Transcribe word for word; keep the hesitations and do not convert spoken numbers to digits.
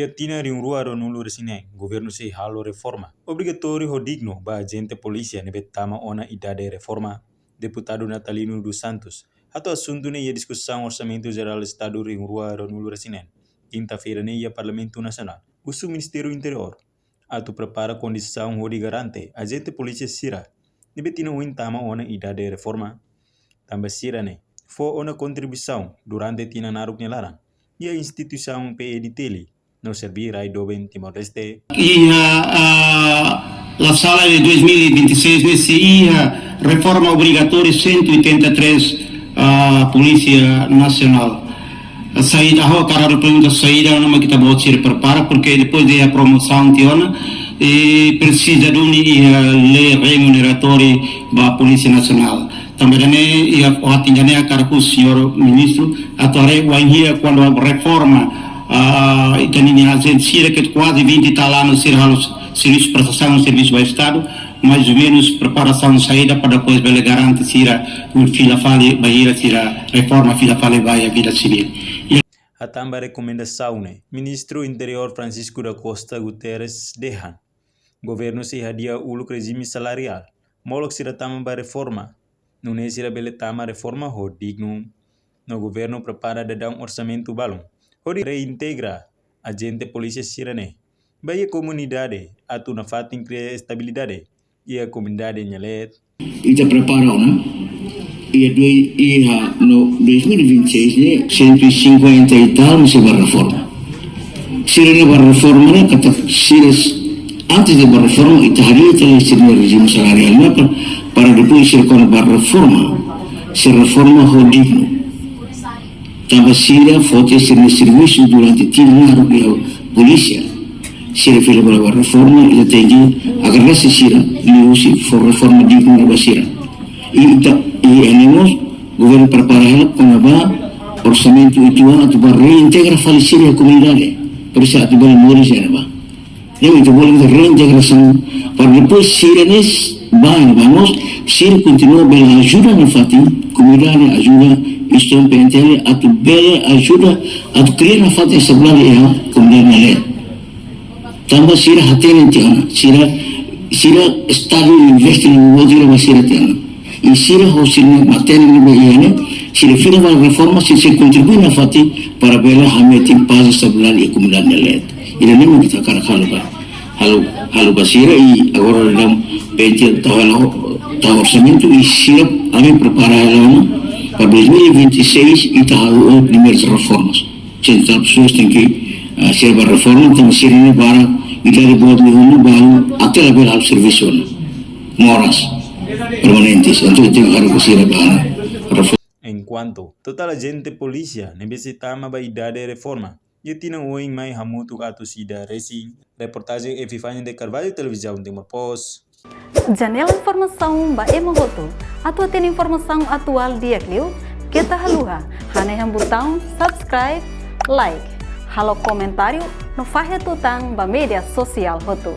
Iha tinan rihun rua ruanulu-resin-neen, governu sei halo reforma obrigatóriu ho dignu ba ajente polísia ne'ebé tama ona idade reforma. Deputadu Natalino dos Santos hato'o asuntu ne'e iha diskusaun Orsamentu Jerál Estadu rihun rua ruanulu-resin-neen, kinta-feira ne'e iha Parlamentu Nasionál, husu Ministériu Interiór atu prepara kondisaun hodi garante ajente polísia sira ne'ebé tinan oin tama ona idade reforma, tanba sira ne'e fó ona kontribuisaun durante tinan naruk nia laran iha instituisaun P E D T L no serbí rai doben Timor-Leste. Iha, ah, la sala de dois mil e vinte e seis ne'e sei iha reforma obrigatória cento e oitenta e três, ah, Polícia Nacional. Saida, ha'u hakarak pergunta saida ona mak ita-boot sira prepara, porque depois de a promoção tiha ona, e presiza duni iha lei remuneratória ba Polícia Nacional. Tanba ida-ne'e, iha fatin ida-ne'e hakarak husu señór ministru atu haree wainhira kuandu reforma, ah, ita-nia ajente sira ke kuaze vinte e tal anos sira halo servisu prestasaun servisu ba Estadu, mais ou menus preparasaun saida para depois bele garante sira fila fali bainhira sira reforma fila fali ba iha vida sivíl. Hatán ba rekomendasaun ne'e, Ministru Interiór Francisco da Costa Guterres dehan governu sei hadi'a uluk rejime salariál molok sira tama ba reforma, nune'e sira bele tama reforma ho dignu. No governu prepara daudaun orsamentu balun hodi reintegra ajente polísia sira-ne'e ba iha komunidade atu nafatin kria estabilidade iha komunidade nia leet. Ita prepara ona, iha dois, iha no dois mil e vinte e seis ne'e cento e cinquenta e tal mak sei ba reforma. Sira-ne'e ba reforma ne'e katak sira, antes de ba reforma ita hadi'a tiha sira-nia rejime salariál ne'e para, para depois sira kuandu ba reforma, sira reforma ho dignu. Tanba sira foti sira-nia servisu durante tinan naruk iha polísia. Sira fila fali ba reforma, ita tenke agradese sira, liuhusi fó reforma dignu ba sira. I ita, i iha ne'e mós governu prepara hela kona-ba orsamentu uitoan atu ba reintegra fali sira iha komunidade. Para sira atu bele moris iha ne'ebá. Ne'e ita bolu reintegrasaun, para depois sira-ne'e ba iha ne'ebá mós, sira kontinua bele ajuda nafatin komunidade, ajuda instituisaun P N T L atu bele ajuda atu kria nafatin estabilidade iha komunidade nia leet. Tanba sira hatene tiha ona, sira, sira Estadu investe no motivu ba sira tiha ona. I sira ho sira-nia matenek ne'ebé iha ne'e, sira fila fali ba reforma, sira sei kontribui nafatin para bele hametin pás i estabilidade iha komunidade nia leet. Ida-ne'e mak ita hakarak halo ba, halo, halo ba sira i agora daudaun P N T L tau hela, tau orsamentu i sira ami prepara hela ona para dois mil e vinte e seis ita halo primeiras reformas. Sentral pesoas tenke, ah, sira ba reforma, tanba sira-ne'e barak idade boot liu ona, balu até labele halo servisu ona. Moras permanentes. Entaun ita hakarak sira ba reforma. Enkuantu totál ajente polísia ne'ebé sei tama ba idade reforma iha tinan oin mai hamutuk atus ida resin. Reportajen Epifania de Carvalho, Televizaun Timor Post. Janela informasaun ba ema hotu. Atu hatene informasaun atuál di'ak liu, keta haluha hanehan butaun subscribe, like, halo komentáriu no fahe tutan ba média sosiál hotu.